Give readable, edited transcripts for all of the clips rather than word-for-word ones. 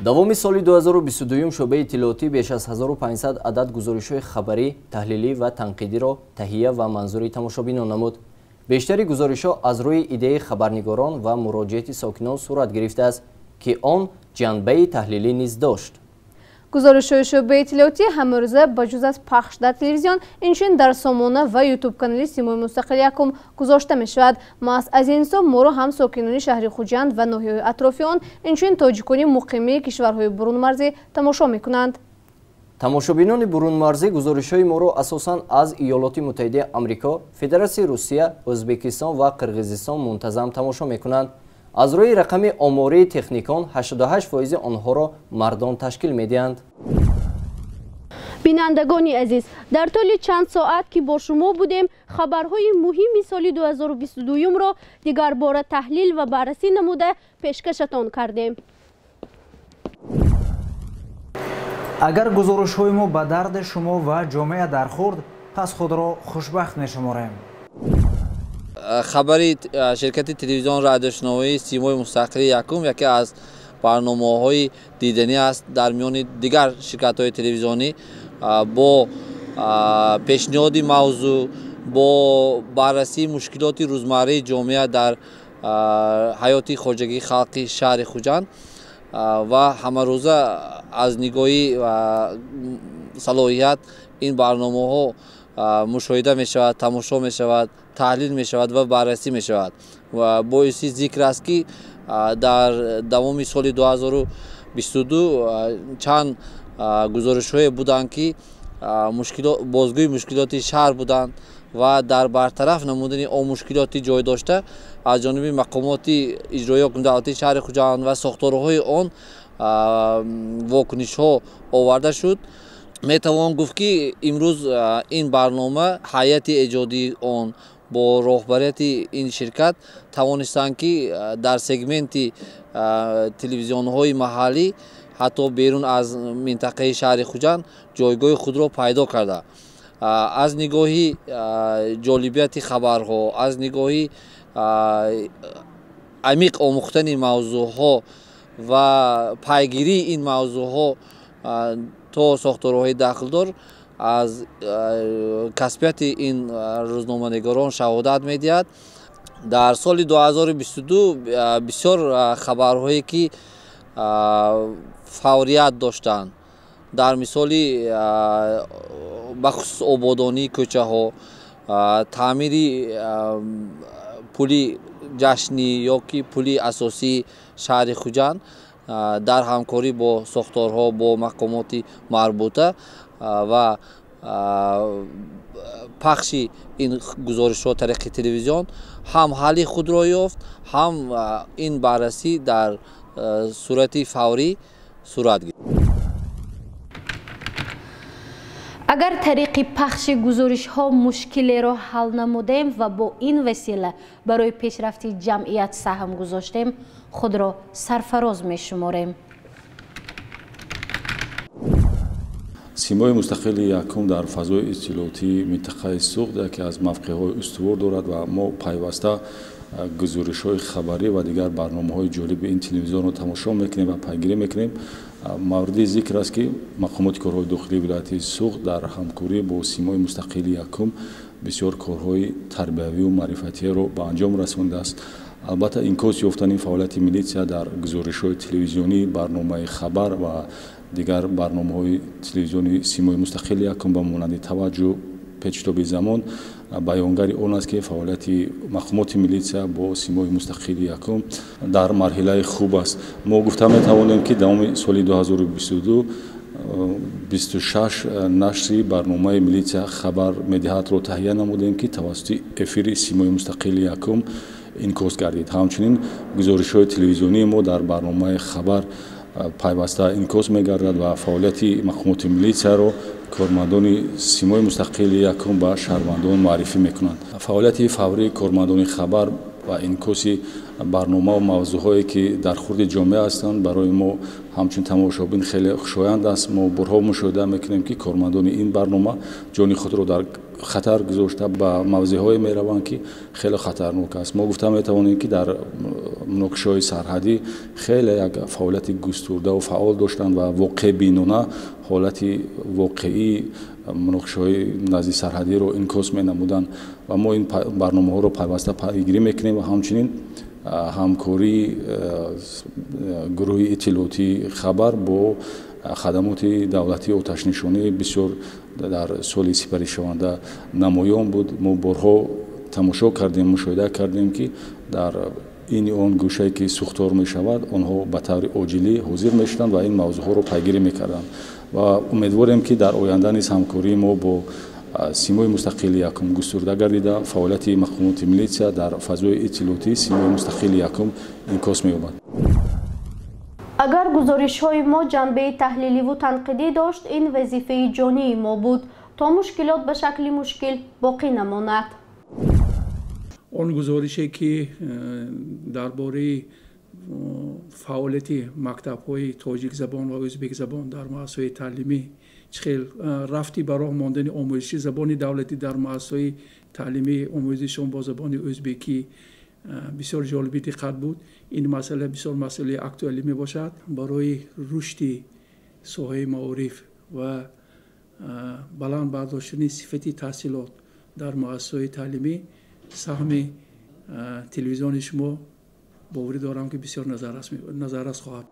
Давоми соли 2022 шӯъбаи иттилоотӣ беш аз 1500 адад гузоришҳои хабарӣ, таҳлилӣ ва танқидиро таҳия ва манзури тамошобинон намуд. Бештари гузоришҳо аз рӯи идеяи хабарнигорон ва муроҷиати сокинон сурат гирифтааст, ки он ҷанбаи таҳлилӣ низ дошт. Гузоришҳои шӯъбаи иттилоотӣ ҳамарӯза ба ҷуз аз пахш дар телевизион, инчунин дар сомона ва ютуб-канали Симои Мустақил Якум гузошта мешавад. Маҳз аз ин ҳисоб моро ҳам сокинони шаҳри Хуҷанд ва ноҳияҳои атрофи он, инчунин тоҷикони муқимии кишварҳои бурунмарзӣ тамошо мекунанд. Тамошобинони бурунмарзӣ гузоришҳои моро асосан аз Иёлоти Муттаҳидаи Амрико, Федератсияи Русия, Ӯзбекистон ва Қирғизистон мунтазам тамошо мекунанд. Аз рӯи рақами омории техникон 88% онҳоро мардон ташкил медиҳанд. Бинандагони азиз, дар тӯли чанд соат ки бо шумо будем, хабарҳои муҳими соли 2022-ро дигарбора таҳлил ва баррасӣ намуда пешкашатон кардем. Агар гузоришҳои мо ба дарди шумо ва ҷомеа дархӯрд, пас худро хушбахт мешуморем. Хабари ширкати телевизион радиошунавоии Симои Мустақили Якум яке аз барномаҳои диданӣ аст дар миёни дигар ширкатҳои телевизионӣ бо пешниҳоди мавзӯъ, бо баррасии мушкилоти рӯзмарраи ҷомеа дар ҳаёти хоҷагии халқи шаҳри Хуҷанд ва ҳамарӯза аз нигоҳи салоҳият ин барномаҳо мушоҳида мешавад, тамошо мешавад, таҳлил мешавад ва баррасӣ мешавад. Ва боиси зикр аст, ки дар давоми соли 2022 чанд гузоришҳое буданд, ки бозгӯи мушкилоти шаҳр буданд ва дар бартараф намудани он мушкилоти ҷой дошта аз ҷониби мақомоти иҷроии ҳокими давлатии шаҳри Хуҷанд ва сохторҳои он вокунишҳо оварда шуд. Метавон гуфт, ки имрӯз ин барнома ҳайати эҷодии он бо роҳбарияти ин ширкат тавонистанд, ки дар сегменти телевизионҳои маҳаллӣ ҳатто берун аз минтақаи шаҳри Хуҷанд ҷойгоҳи худро пайдо карда. Аз нигоҳи ҷолибияти хабарҳо, аз нигоҳи амиқ омӯхтани мавзӯъҳо ва пайгирии ин мавзӯъҳо то сохторҳои дахлдор аз касбияти ин рӯзноманигорон шаҳодат медиҳад. Дар соли 2022 бисёр хабарҳое ки фаврият доштанд, дар мисоли бахусус ободонии кӯчаҳо, таъмири пули ҷашнӣ ё ки пули асосии шаҳри Хуҷанд дар ҳамкорӣ бо сохторҳо, бо мақомоти марбута ва пахши ин гузоришҳо тариқи телевизион ҳам ҳалли худро ёфт, ҳам ин баррасӣ дар сурати фаврӣ сурат гирифт. Агар тариқи пахши гузоришҳо мушкилеро ҳал намудем ва бо ин васила барои пешрафти ҷамъият саҳм гузоштем, худро сарфароз мешуморем. Симои Мустақили Якум дар фазои иттилоотии минтақаи Суғд яке аз мавқеъҳои устувор дорад ва мо пайваста гузоришҳои хабарӣ ва дигар барномаҳои ҷолиби ин телевизионро тамошо мекунем ва пайгирӣ мекунем. Мавриди зикр аст, ки мақомоти корҳои дохилии вилояти Суғд дар ҳамкорӣ бо Симои Мустақили Якум бисёр корҳои тарбиявию маърифатиеро ба анҷом расондааст. Албатта, инъикос ёфтани фаъолияти милитсия дар гузоришҳои телевизионӣ, барномаи хабар ва дигар барномаҳои телевизиони Симои Мустақили Якум ба монанди Таваҷҷӯҳ, Печтоби замон баёнгари он аст, ки фаъолияти мақомоти милитсия бо Симои Мустақили Якум дар марҳилаи хуб аст. Мо гуфта метавонем, ки давоми соли 2022 26 нашри барномаи «Милитсия хабар медиҳад»-ро таҳия намудем, ки тавассути эфири Симои Мустақили Якум инъикос гардид. Ҳамчунин гузоришҳои телевизионии мо дар барномаи хабар пайваста инъикос мегардад ва фаъолияти мақомоти милитсияро кормандони Симои Мустақили Якум ба шаҳрвандон муаррифӣ мекунанд. Фаъолияти фаврии кормандони хабар ва инъикоси барномаву мавзӯъҳое, ки дар хурди ҷомеа ҳастанд, барои мо ҳамчун тамошобин хеле хушоянд аст. Мо борҳо мушоҳида мекунем, ки кормандони ин барнома ҷони худро дар хатар гузошта ба мавзеъҳое мераванд, ки хеле хатарнок аст. Мо гуфта метавонем, ки дар муноқишаҳои сарҳадӣ хеле як фаъолияти густурда ва фаъол доштанд ва воқеъбинона ҳолати воқеии муноқишаҳои назди сарҳадиро инъикос менамуданд ва мо ин барномаҳоро пайваста пайгирӣ мекунем ва ҳамчунин ҳамкории гурӯҳи иттилоотии хабар бо хадамоти давлатии оташнишонӣ бисёр дар соли сипаришаванда намоён буд. Мо борҳо тамошо кардем, мушоҳида кардем, ки дар ини он гӯшае, ки сӯхтор мешавад, онҳо ба таври оҷилӣ ҳозир мешуданд ва ин мавзӯъҳоро пайгирӣ мекарданд ва умедворем, ки дар оянда низ ҳамкории мо бо Симои мустақили якум густурда гардида, фаъолияти мақомоти милитсия дар фазои иттилоотии Симои мустақили якум инъикос меёбад. Агар гузоришҳои мо ҷанбаи таҳлиливу танқидӣ дошт, ин вазифаи ҷонии мо буд, то мушкилот ба шакли мушкил боқӣ намонад. Он гузорише, ки дар бораи фаъолияти мактабҳои тоҷикзабон ва ӯзбекзабон дар муассисаҳои таълимӣ, чӣ хел рафти ба роҳ мондани омӯзиши забони давлатӣ дар муассисаҳои таълимӣ, омӯзишон бо забони ӯзбекӣ, бисёр ҷолиби диққат буд. Ин масъала бисёр масъалаи актуалӣ мебошад барои рушди соҳаи маориф ва баланд бардоштани сифати таҳсилот дар муассисаҳои таълимӣ. Саҳми телевизиони шумо, боварӣ дорам, ки бисёр назаррас хоҳад.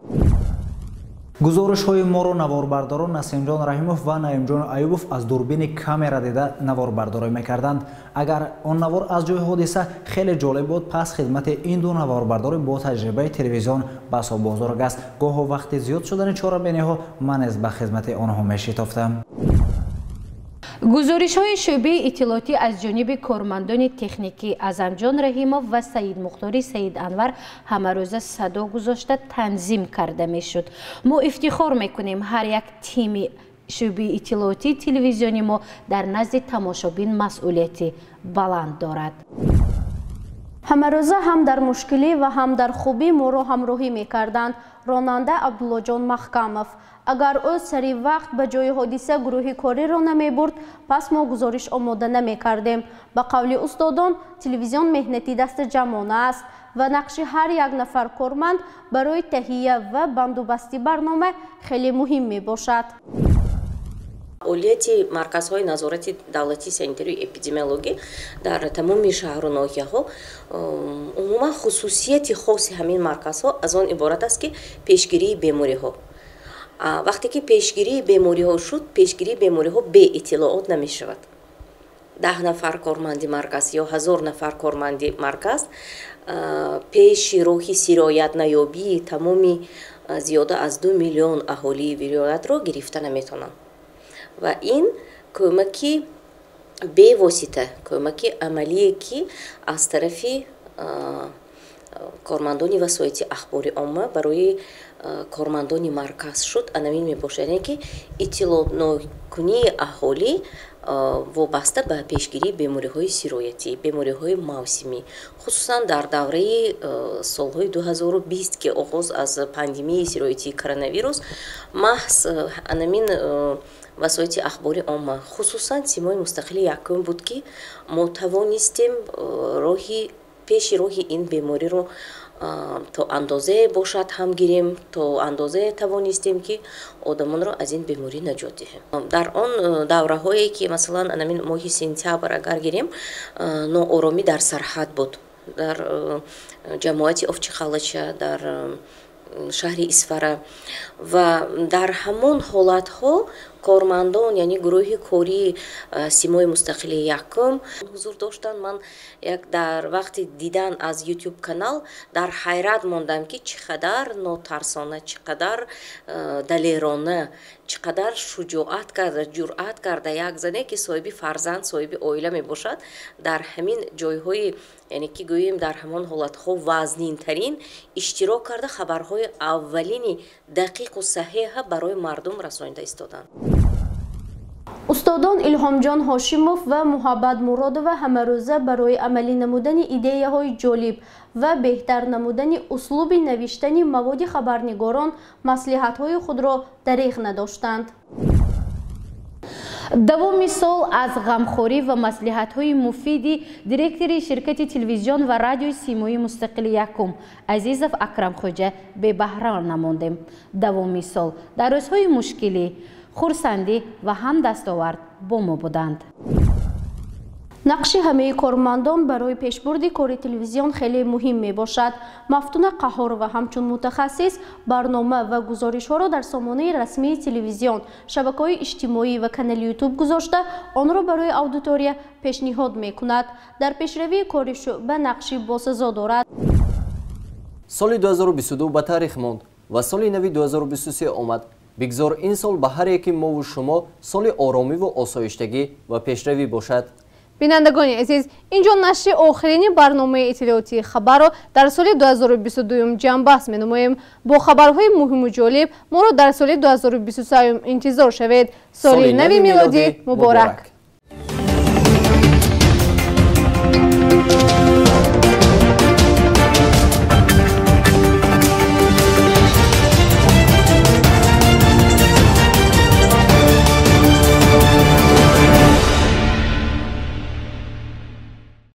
Гузоришҳои моро наворбардорон Насимҷон Раҳимов ва Наимҷон Аюбов аз дурбини камера дида наворбардорӣ мекарданд. Агар он навор аз ҷои ҳодиса хеле ҷолиб буд, пас хидмати ин ду наворбардори бо таҷрибаи телевизион басо бузург аст. Гоҳо вақти зиёд шудани чорабиниҳо ман низ ба хизмати онҳо мешитофтам. Гузоришҳои шӯъбаи иттилоотӣ аз ҷониби кормандони техникӣ Аъзамҷон Раҳимов ва Саидмухтори Саид Анвар ҳамарӯза садо гузошта танзим карда мешуд. Мо ифтихор мекунем, ҳар як тими шӯъбаи иттилоотии телевизиони мо дар назди тамошобин масъулияти баланд дорад. Ҳамарӯза ҳам дар мушкилӣ ва ҳам дар хубӣ моро ҳамроҳӣ мекарданд ронанда Абдуллоҷон Маҳкамов. Агар ӯ сари вақт ба ҷои ҳодиса гурӯҳи кориро намебурд, пас мо гузориш омода намекардем. Ба қавли устодон, телевизион меҳнати дастаҷамъона аст ва нақши ҳар як нафар корманд барои таҳия ва бандубасти барнома хеле муҳим мебошад. Фаъолияти марказҳои назорати давлатии санитарию эпидемиологӣ дар тамоми шаҳру ноҳияҳо, умуман хусусияти хоси ҳамин марказҳо аз он иборат аст, ки пешгирии бемориҳо. Вақте ки пешгирии бемориҳо шуд, пешгирии бемориҳо беиттилоот намешавад. 10 нафар корманди марказ ё 1000 нафар корманди марказ пеши роҳи сироятнаёбии тамоми зиёда аз 2 миллион аҳолии вилоятро гирифта наметавонанд ва ин кӯмаки бевосита, кӯмаки амалие, ки аз тарафи кормандони васоити ахбори омма барои кормандони марказ шуд, анамин мебошад, яъне ки иттилоънокунии аҳолӣ вобаста ба пешгирии бемориҳои сироятӣ, бемориҳои мавсимӣ, хусусан дар давраи солҳои 2020, ки оғоз аз пандемияи сироятии коронавирус, маҳз анамин васоити ахбори омма, хусусан Симои мустақили якум буд, ки мо тавонистем роҳи пеши роҳи ин бемориро то андозае бошад ҳам гирем, то андозае тавонистем, ки одамонро аз ин беморӣ наҷот диҳем. Дар он давраҳое, ки масалан анамин моҳи сентябр агар гирем, нооромӣ дар сарҳад буд, дар ҷамоати Овчихалача, дар шаҳри Исфара, ва дар ҳамон ҳолатҳо кормандон, яъне гурӯҳи кории Симои мустақили якум ҳузур доштанд. Ман як дар вақти дидан аз Ютуб канал дар ҳайрат мондам, ки чӣ қадар нотарсона, чӣ қадар далерона, чӣ қадар шуҷоат карда, ҷуръат карда як зане, ки соҳиби фарзанд, соҳиби оила мебошад, дар ҳамин ҷойҳои, яъне ки гӯем, дар ҳамон ҳолатҳо вазнинтарин иштирок карда, хабарҳои аввалини дақиқу саҳеҳа барои мардум расонида истоданд. Устодон Илҳомҷон Ҳошимов ва Муҳаббат Муродова ҳамарӯза барои амалӣ намудани идеяҳои ҷолиб ва беҳтар намудани услуби навиштани маводи хабарнигорон маслиҳатҳои худро дареғ надоштанд. Давоми сол аз ғамхорӣ ва маслиҳатҳои муфиди директори ширкати телевизион ва радиои Симои мустақили якум Азизов Акрамхоҷа бебаҳра намондем. Давоми сол дар рӯзҳои мушкилӣ, хурсандӣ ва ҳам дастовард бо мо буданд. Нақши ҳамаи кормандон барои пешбурди кори телевизион хеле муҳим мебошад. Мафтуна Қаҳорова ҳамчун мутахассис барнома ва гузоришҳоро дар сомонаи расмии телевизион, шабакаҳои иҷтимоӣ ва канали Ютуб гузошта, онро барои аудитория пешниҳод мекунад. Дар пешравии кори шӯъба нақши босазо дорад. Соли 2022 ба таърих монд ва соли нави 2023 омад. Бигзор ин сол ба ҳар яки мову шумо соли оромиву осоиштагӣ ва пешравӣ бошад. Бинандагони азиз, инҷо нашри охирини барномаи иттилоотии хабарро дар соли 2022 ҷамъбаст менамоем. Бо хабарҳои муҳиму ҷолиб моро дар соли 2023 интизор шавед. Соли нави милодӣ муборак!